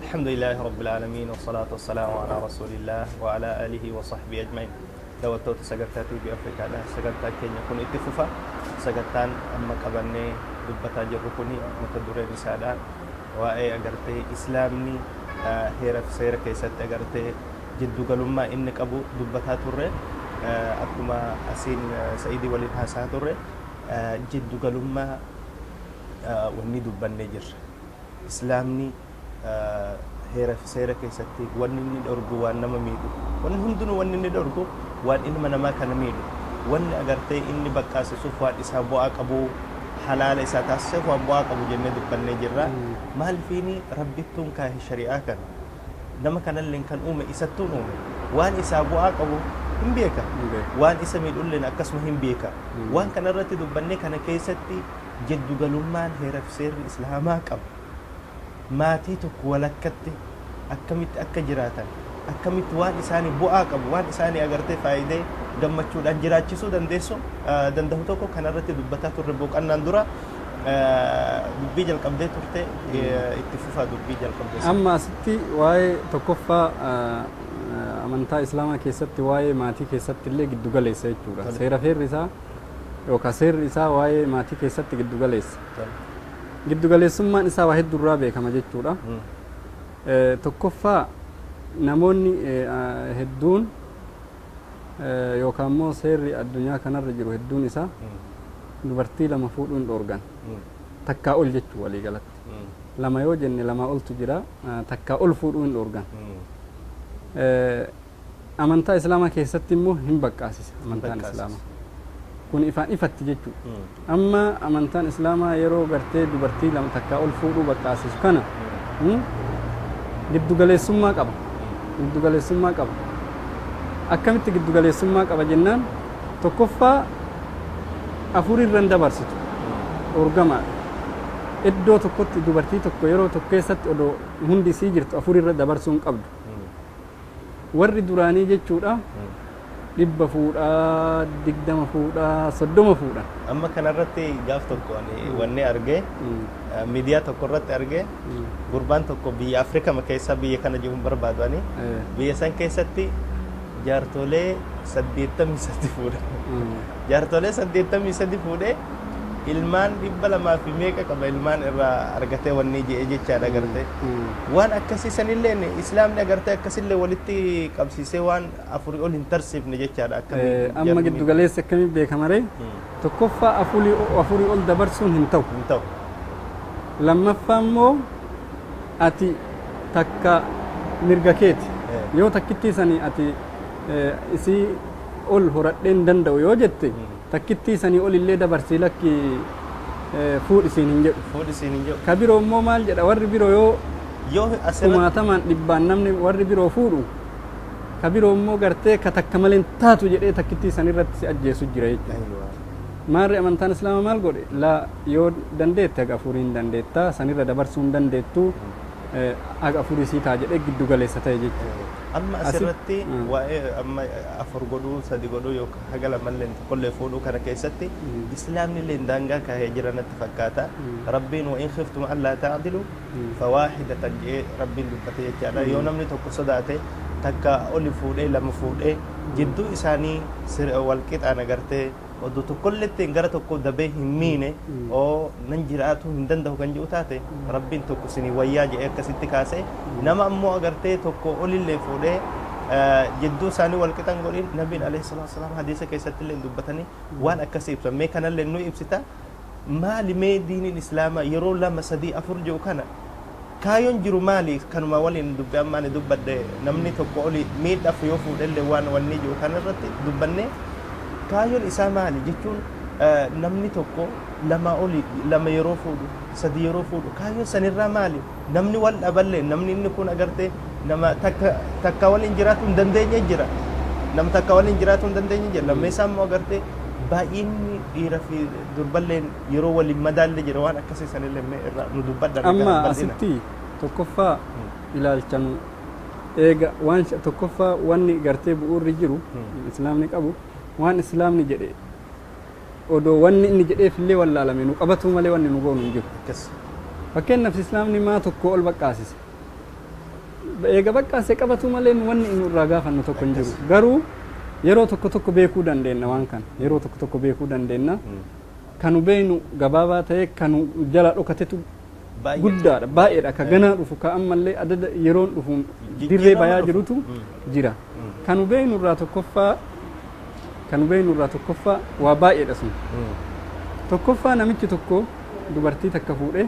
الحمد لله رب العالمين، والصلاة والسلام على رسول الله وعلى آله وصحبه أجمعين. Daawwattoota sagantaa TV Afrikaadha. Sagantaa keenya kun itti fufa. Sagantaan amma qabannee dubbataa jirru kun mata dureen isaadha. Waa'ee agartee islaamni heera fi seera keessatti agartee jiddugalummaa inni qabu dubbataa turre. Akkuma asiin Sa'idii waliin haasaa turre, jiddugalummaa wanni dubbannee jirra. Islaamni heera fi seera keessatti wanni inni dhorgu waan nama miidhu. Wanni hundinuu wanni inni dhorgu waan ilma namaa kana miidhu. Wanni agartee inni baqqaasisuuf waan isaa bu'aa qabu, halaala isaa taasisuuf waan bu'aa qabu jennee dubbannee jirra. Maalifiini rabbittuun kaahe shari'aa kana, nama kanallee kan uume isattuun uume, waan isaa bu'aa qabu hin beeka. Waan isa miidhulleen akkasuma hin beeka. Waan kanarratti dubbannee, kana keessatti jiddugalummaan heera fi seerri islaamaa qabu. Maatii tokko walakkatti akkamitti akka jiraatan, akkamitti waan isaanii bu'aa qabu, waan isaanii agartee faayidee gammachuudhaan jiraachisuu dandeessu danda'u tokko kanarratti dubbataa turre. Boqonnaan dura dubbii jalqabdee turte, itti fufaa dubbii jalqabdee. Amma asitti waa'ee tokkoffaa amantaa islaamaa keessatti waa'ee maatii keessatti illee giddu galeessa jechuudha. Seera feerri isaa yookaan seerri isaa waa'ee maatii keessatti giddu galeessa. Giddu galeessummaan isaa waa hedduurraa beekama jechuudha. Tokkoffaa, namoonni hedduun yookaan immoo seerri addunyaa kanarra jiru hedduun isaa dubartii lama fuudhuun dhoorgan. Takkaa ol jechuu walii galatti. Lama yoo jenne lamaa oltu jira, takkaa ol fuudhuu hin dhoorgan. Amantaa islaamaa keessatti immoo hin baqqaasisa amantaan islaamaa. Kun ifaan ifatti jechuudha. Amma amantaan islaamaa yeroo gartee dubartii lama takkaa ol fuudhuu baqqaasisu kana giddugaleessummaa qaba. Giddugaleessummaa qaba. Akkamitti giddugaleessummaa qaba jennaan, tokkoffaa afurirra hin dabarsitu. Dhoorgamaadha. Iddoo tokkotti dubartii tokko yeroo tokko keessatti odoo hundi isii jirtu afurirra dabarsuu hin qabdu. Warri duraanii jechuudha 100 fuudhaa, 20 fuudhaa, 30 fuudhan. Amma kanarratti gaaf tokko ani wanni argee, miidiyaa tokko irratti argee, gurbaan tokko biyya Afrikaa keessa, biyya kana jiru hin barbaadu ani, biyya san keessatti jaartolee 83 fuudhe. Jaartolee 83 fuudhee ilmaan 200 fi meeqa qaba, ilmaan irraa argatee wanni je'e jechaadha agartee. Waan akkasii sanillee islaamni agartee akkasillee walitti qabsiisee waan afurii ol hin tarsiifne jechaadha. Amma giddu galeessi akkamiin beekama ree? Tokkoffaa, afurii ol dabarsuun hin ta'u. Hin ta'u. Lammaffaa immoo ati takka mirga keeti. Yoo takkittii sanii ati isii ol horadhee hin danda'u yoo jette, takkittii sanii ol illee dabarsii lakki fuudhisiin hin jedhu. Fuudhisiin hin jedhu. Ka biroo immoo maal jedha warri biroo yoo Yoo asirratti kumaatamaan dhibbaan namni warri biroo fuudhu, ka biroo immoo gartee ka takka malee hin taatu jedhee takkittii sanirratti si ajjeesu jira jechuudha. Maarri amantaan islaamaa maal godhe? Laa, yoo dandeette haga afurii hin dandeetta, sanirra dabarsuu hin dandeettu, haga afurii sii ta'a jedhee giddu galeessa ta'e jechuudha. Amma asirratti waa'ee amma afur godhuu, sadi godhuu yookaan haga lamallee tokkollee fuudhuu kana keessatti islaamni illee daangaa kaahee jira natti fakkaata. Rabbiin "وإن خفتم ألا تعدلوا فواحدة" jedhee rabbiin dubbate jechaadha. Yoo namni tokko sodaate takka oli fuudhee, lama fuudhee, jidduu isaanii wal qixaan agartee oduu tokkolletti gara tokko dabee hin miine oo nan jiraatu hin danda'u kan jedhu taate, rabbiin tokko isinii wayyaa jedhee akkasitti kaase. Nama ammoo agartee tokko olillee fuudhee jidduu isaanii wal qixan godhin, nabiin عليه الصلاة والسلام hadiisa keessatti illee dubbatanii waan akkasii ibsan. Mee kanallee nu ibsita, maali mee diiniin islaamaa yeroo lama, sadii, afur jiru kana kaayoon jiru maali? Kanuma waliin dubbi ammaan dubbadhe, namni tokko oli miidhaaf yoo fuudhellee waan wanni jiru kanarratti dubbanne, kaayoon isaa maali jechuun, namni tokko lama oli, lama yeroo fuudhu, sadi yeroo fuudhu, kaayyoon sanirraa maali? Namni wal dhaballee, namni inni kun agartee nama takka takka waliin jiraatu hin dandeenye jira, nama takka waliin jiraatu hin dandeenye jira. Lammeessaa immoo agartee baay'inni dhiira fi durballeen yeroo waliin madaalle jira. Waan akkasii sanillee mee irraa nu dubbadha. Amma asitti tokkoffaa ilaalcha nu eega waan tokkoffaa wanni gartee bu'uurri jiru islaamni qabu, waan islaamni jedhe odoo wanni inni jedheef illee wallaalame nu qabatu malee wanni nu goonu hin jiru. Akkas. Fakkeenyaaf, islaamni maa tokko ol baqqaasise? Eega baqqaasee qabatu malee wanni inni irraa gaafannu tokko hin jiru. Garuu yeroo tokko tokko beekuu dandeenya waan kana. Yeroo tokko tokko beekuu dandeenya. Kanu beeknu gabaabaa ta'e kanu jala dhokatetu guddaadha baay'eedha ka ganaa dhufu ka ammallee adada yeroon dhufu dirree bayaa jirutu jira. Kanu beeknu irraa tokkoffaa waa baay'eedha sun. Tokkoffaa namichi tokko dubartii takka fuudhee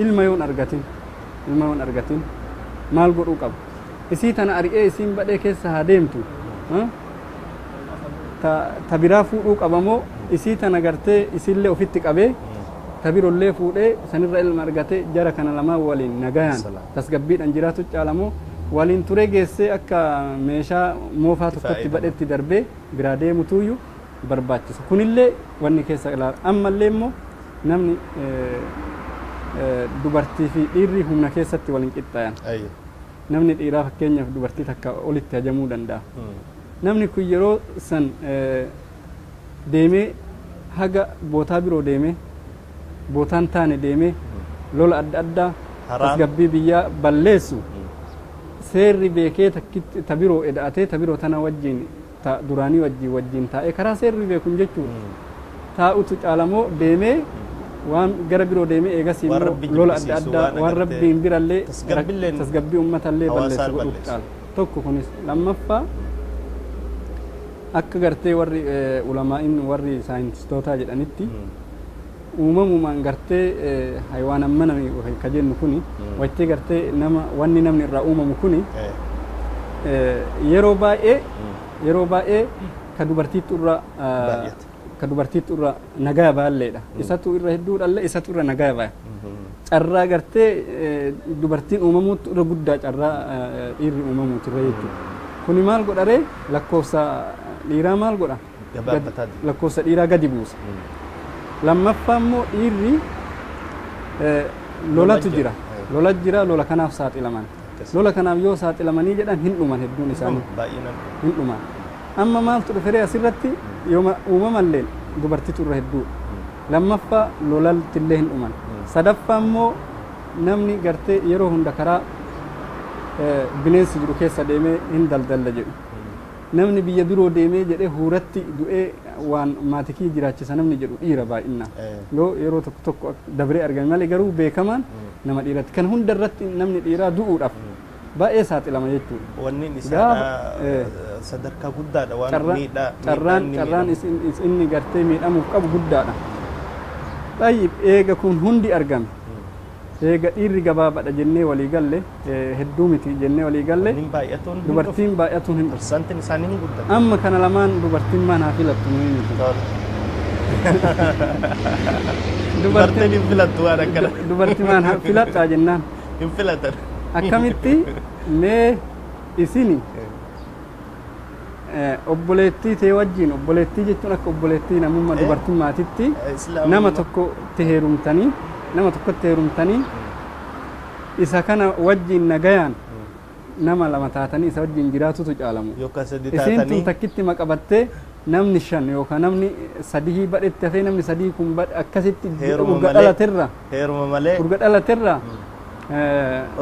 ilma yoon argatin maal godhuu qaba? Isii tana ari'ee isiin badhee keessa haa deemtu ta biraa fuudhuu qabamoo isii tana gartee isiillee ofitti qabee ta birollee fuudhee sanirra ilma argatee jara kana lamaan waliin nagayaan tasgabbiidhaan jiraatu caalamoo waliin turee geessee akka meeshaa moofaa tokkotti badhetti darbee biraa deemutuyyuu barbaachisa. Kunillee wanni keessa ilaala. Ammallee immoo namni dubartii fi dhiirri humna keessatti waliin qixxaayan. Namni dhiiraa fakkeenyaaf dubartii takka olitti hajamuu danda'a. Namni kun yeroo san deemee haga bootaa biroo deemee bootaan taane deemee lola adda addaa tasgabbii biyyaa balleessu seerri beekee ta biroo eda'atee ta biroo tana wajjin ta duraanii wajjin taa'ee karaa seerri beekun jechuudha. Taa'utu caalamoo deemee waan gara biroo deemee eegas immoo lola adda addaa waan rabbiin birallee tasgabbii uummatallee balleessu godhuuf caala. Tokko kunis lammaffaa akka gartee warri ulamaa'in warri saayintistootaa jedhanitti uumamumaan gartee haywaan maname ka jennu kuni wattee gartee nama wanni namni irraa uumamu kuni yeroo baay'ee ka dubartiitti irra ka dubartiitti irra nagaa baalleedha. Isatu irra hedduudhallee isatu irra nagaa baaya. Carraa gartee dubartiin uumamuutu irra guddaa carraa dhiirri uumamuutu irra jechuudha. Kuni maal godharee lakkoofsa dhiiraa maal godha? Lakkoofsa dhiiraa gadi buusa. Lammaffaa immoo dhiirri lolatu jira. Lola jira lola kanaaf saaxilaman. Lola kanaaf yoo saaxilamanii jedhan hin dhuman hedduun isaanii. Hin dhuman. Amma maaltu dhuferee asirratti yooma uumamallee dubartiitu irra hedduu. Lammaffaa lolaltillee hin dhuman. Sadaffaa immoo namni gartee yeroo hunda karaa bineensi jiru keessa deemee hin daldalla jedhu. Namni biyya biroo deemee jedhee huuratti du'ee waan maatikii jiraachisa namni jedhu dhiira baay'inaan. Yoo yeroo tokko tokko dabree argame malee garuu beekamaan nama dhiiratti. Kan hunda irratti namni dhiiraa du'uudhaaf baay'ee saaxilama jechuudha. Wanni isaa sadarkaa guddaadha waan miidhaa. Carraan inni gartee miidhamuuf qabu guddaadha. Tayyib eega kun hundi argame. Eega dhiirri gabaabaadha jennee walii galle hedduu miti jennee walii galle dubartiin baay'atuun hin dhufu. Amma kana lamaan dubartiin maan haa filattu nuyi miti. Dubartiin hin filattu waan akkana. Dubartiin maan haa filattaa jennaan. Hin filatan. Akkamitti mee isini obboleettii tee wajjin obboleettii jechuun akka obboleettii namummaa dubartummaatitti nama tokko itti heerumtanii nama tokkotti heerumtanii isa kana wajjin nagayaan nama lama taatanii isa wajjin jiraatutu caalamu. Isiin tun takkitti maqabattee namni shan yookaan namni sadii badhetti hafee namni sadii kun badhe akkasitti urga dhalaterra. Heeruma malee. Urga dhalaterra.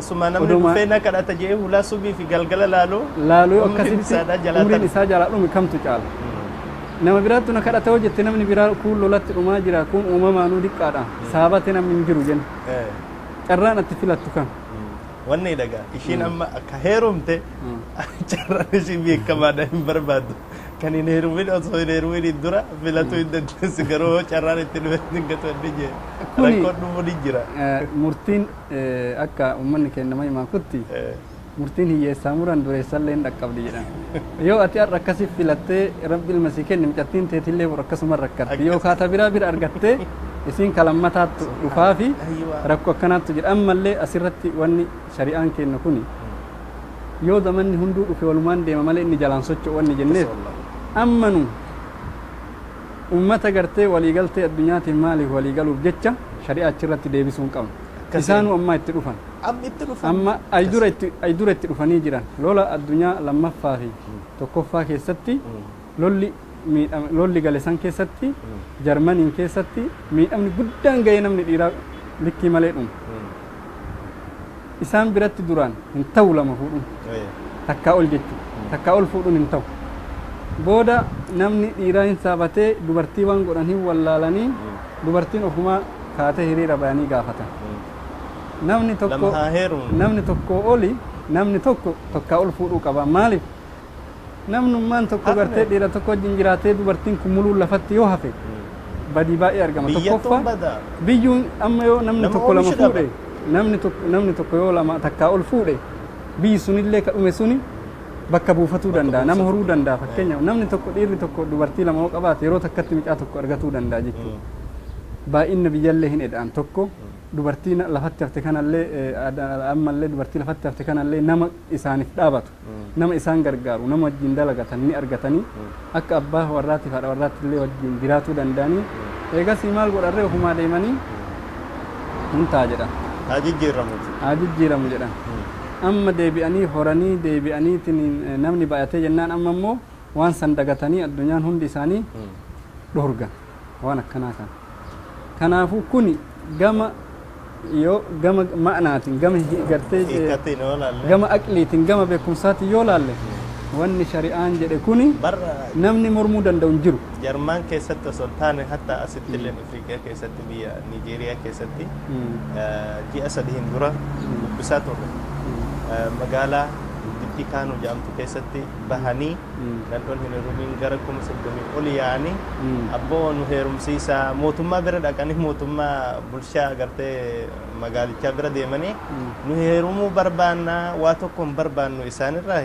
Osuma namni dhufee na kadhata jedhee hulaa subii fi galgala laaluu. Laaluu akkasitti umriin isaa jalaa dhume kamtu caala. Nama biraattu na kadhata hoo jette namni biraa kun lolatti dhumaa jira kun uumamaanuu diqqaadha saabate namni hin jiru jenna. Carraan atti filattu kam. Wanni dhagaa ishiin amma akka heerumte carraan ishii beekamaadha hin barbaaddu. Kan hin heerumin osoo hin heerumin dura filatu hin dandeessu garuu carraan itti dhufe hin gatu inni jee rakkoon dhufuu ni jira. Murtiin akka uummanni keenya nama himaakutti murtiin hiyyeessaa muran dureessallee hin dhaqqabdi jedhan. Yoo ati har'a akkasii filattee rabbi ilma sii kenne mucattiin teetillee bor akkasuma rakkatti yoo kaata biraa bira argattee isiin kalammataattu dhufaa fi rakkoo akkanaattu jira. Ammallee asirratti wanni shari'aan kennu kuni yoo zamanni hunduu dhufe walumaan deema malee inni jalaan socho'u wanni jenneef amma nu ummata gartee waliigaltee addunyaatiin maaliif waliigaluuf jecha shari'aa achirratti deebisuu hin qabnu. Isaanuu ammaa itti dhufan. Amma ay dura itti dhufanii jiran lola addunyaa lammaffaa fi tokkoffaa keessatti lolli gale san keessatti Jarmaniin keessatti miidhamni guddaan ga'ee namni dhiiraa likkii malee dhume. Isaan biratti duraan hin ta'u lama fuudhuun. Takkaa ol jechuudha. Takkaa ol fuudhuun hin ta'u. Booda namni dhiiraa hin saabatee dubartii waan godhan hin wallaalanii dubartiin ofumaa kaatee hiriira bayanii gaafatan. Namni tokko namni tokko oli namni tokko tokkaa ol fuudhuu qaba. Maaliif? Namnummaan tokko gartee dhiira tokko wajjin jiraatee dubartiin kun muluu lafatti yoo hafe badii baay'ee argama. Tokkoffaa biyyuun amma yoo namni tokko lama fuudhe namni tokko yoo lama takkaa ol fuudhe biyyi sunillee ka dhume suni bakka buufatuu danda'a, nama horuu danda'a. Fakkeenyaaf namni tokko dhiirri tokko dubartii lama yoo qabaate yeroo takkatti mucaa tokko argatuu danda'a jechuudha. Baay'inni biyyallee hin eda'an tokko dubartii lafatti hafte kanallee ammallee dubartii lafatti hafte kanallee nama isaaniif dhaabatu, nama isaan gargaaru, nama wajjin dalagatan ni argatanii akka abbaa warraatiif haadha warraatti illee wajjin jiraatuu danda'anii eegasii maal godharree ofumaa deemanii hin ta'a jedhan. Haa jijjiiramu. Haa jijjiiramu jedhan. Amma deebi'anii horanii deebi'aniitiin namni baay'atee jennaan amma immoo waan san dagatanii addunyaan hundi isaanii dhorgan waan akkanaa kana. Kanaafuu kuni gama yoo gama ma'anaatiin gama gartee gama aqliitiin gama beekumsaatiin yoo laalle wanni shari'aan jedhe kuni namni mormuu danda'u hin jiru. Jarmaan keessatti osoo hin taane hatta asitti illee Afrikaa keessatti biyya Nijeeriyaa keessatti ji'a sadiin dura dubbisaa turre. Magaalaa guddittii Kaanoo jedhamtu keessatti bahanii nadhoon hin heerumiin gara 30,000 ol yaa'anii abboo nu heerumsiisaa mootummaa bira dhaqanii mootummaa bulchaa agartee magaalichaa bira deemanii nu heerumuu barbaannaa waa tokko hin barbaannu isaanirraa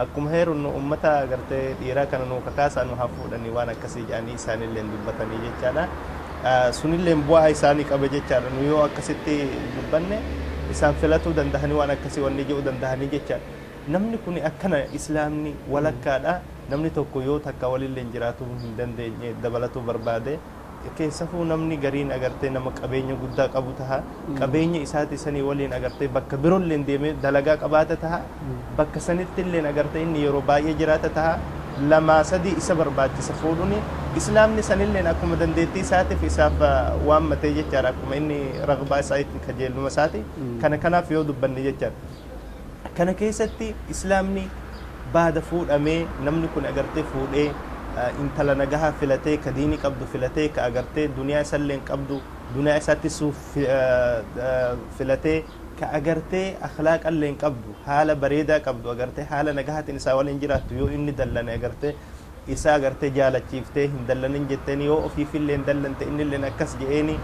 akkuma heerumnu uummata agartee dhiiraa kana nu kakaasaa nu haa fuudhanii waan akkasii jedhanii isaanillee dubbatanii jechaadha. Sunillee bu'aa isaanii qaba jechaadha. Nu yoo akkasitti dubbanne isaan filatuu dandahanii waan akkasii wanni jedhuu dandahanii jechaadha. Namni kun akkana islaamni walakkaadha. Namni tokko yoo takka walillee jiraatuu hin dandeenye dabalatuu barbaade keessafuu namni gariin agartee nama qabeenya guddaa qabu taha. Qabeenya isaati sanii waliin agartee bakka biroollee deemee dalagaa qabaata taha. Bakka sanitti illee agartee inni yeroo baay'ee jiraata taha. Lamaa sadii isa barbaachisa fuudhuuni. Islaamni sanillee akkuma dandeettii isaatiif isaaf waammatee jechaadha. Akkuma inni ragbaa isaatiin kajeelluma isaati. Kana kanaaf yoo dubbanne jechaadha. Kana keessatti islaamni baada fuudhamee namni kun agartee fuudhee intala nagahaa filatee ka diinii qabdu filatee ka agartee duniyaa isallee qabdu duniyaa isaatti suuf filatee ka agartee akhlaaqallee qabdu haala bareedaa qabdu agartee haala nagahaatiin isaa waliin jiraattu yoo inni dallane agartee isaa agartee jaalachiiftee hin dallanin jetteen yoo ofiifillee hin dallante innillee akkas je'eeni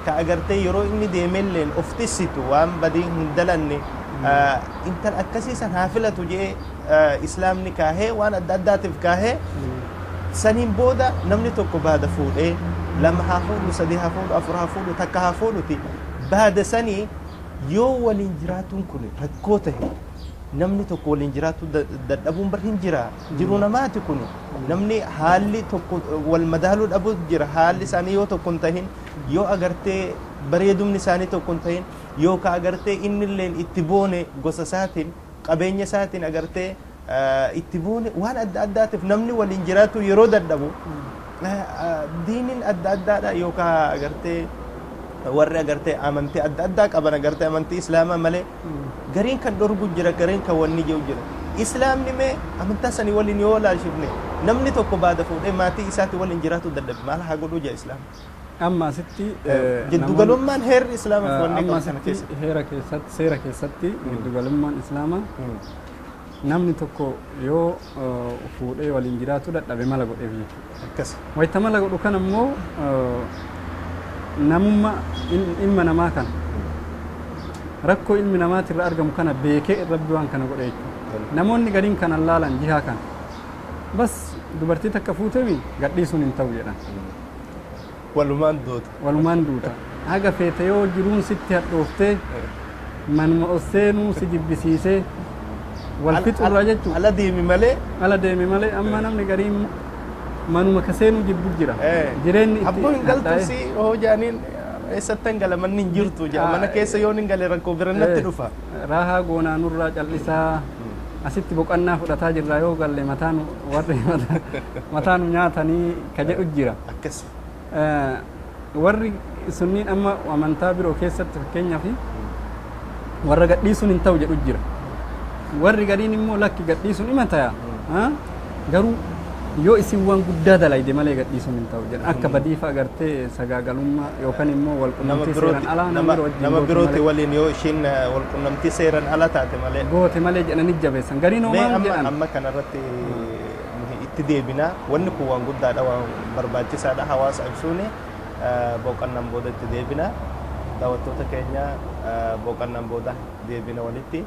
ka agartee yeroo inni deemelleen of tissitu waan badii hin dalanne intala akkasii san haa filatu je'ee islaamni kaahee waan adda addaatiif kaahee saniin booda namni tokko baada fuudhee lama haa fuudhu sadii haa fuudhu afur haa fuudhu takka haa fuudhuti baada sanii yoo waliin jiraatuun kun rakkoo tahe namni tokko waliin jiraatu dadhabuun bar hin jira jiru namaati kun namni haalli tokko wal madaaluu dhabu jira haalli isaanii yoo tokko hin tahin yoo agartee bareedumni isaanii tokko hin tahin yoo ka agartee innilleen itti boone gosa isaatiin qabeenya isaatiin agartee itti boone waan adda addaatiif namni waliin jiraatu yeroo dadhabu diiniin adda addaadha yookaan agartee warri agartee amantii adda addaa qaban agartee amantii islaamaa malee gariin kan dhorgu jira gariin kan wanni jiru jira islaamni mee amantaa sanii waliin yoo laalchifne namni tokko baada fuudhee maatii isaatti waliin jiraatu dadhabe maal haa godhuu jira islaam. Amma asitti jiddugalummaan heerri islaamaa wanni qabu kana keessatti heera keessatti seera keessatti jiddugalummaan islaamaa namni tokko yoo fuudhee waliin jiraatu dadhabe mala godheef jechuudha. Akkas. Wayita mala godhu kan ammoo namummaa ilma namaa kana rakkoo ilmi namaatirra argamu kana beekee rabbi waan kana godhe jechuudha. Namoonni gariin kana laalan jihaa kana bas dubartii takka fuutemi gadhiisuun hin ta'u jedhan. Walumaan duuta. Walumaan duuta. Haga feete yoo jiruun sitti hadhooftee manuma ol seenuu si jibbisiisee wal fixurraa jechuudha. Ala deemi malee. Ala deemi malee amma namni gariin manuma ka seenuu jibbu jira. Jireenyi itti Abboon hin galtu si hoo jaaniin eessatti hin gala manni hin jirtu jedha mana keessa yoon hin gale rakkoo bira natti dhufa. Raahaa goonaa nurraa callisaa asitti boqonnaa fudhataa jirra yoo galle mataan warri mataan nyaatanii ka jedhu jira. Akkas. Warri sunniin amma amantaa biroo keessatti fakkeenyaaf Warra gadhiisuun hin ta'u jedhu jira. Warri gadiin immoo lakki gadhiisuun ima ta'a. Garuu yoo isin waan guddaa dalayde malee gadhiisuun hin ta'u jedhan, akka badiifa agartee sagaagalummaa yookaan immoo Nama walqunnamtii seeraan birooti alaa nama nama biroo wajjin nama goote birooti malee waliin yoo ishiin walqunnamtii seeraan ala taate malee. Goote malee jedhanii jabeessan. Gariin Mee homaa amma jedhan. Amma kanarratti nuyi itti deebinaa. Wanni kun waan guddaadha, waan barbaachisaadha hawaasa ibsuuni. Boqonnaan booda itti deebina. Daawwattoota keenya, boqonnaan booda deebina, walitti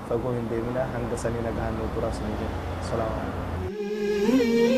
fagoo hin deebina. Hanga sanii nagahan nuu turaa isinii jenna. Salaamu alaikum.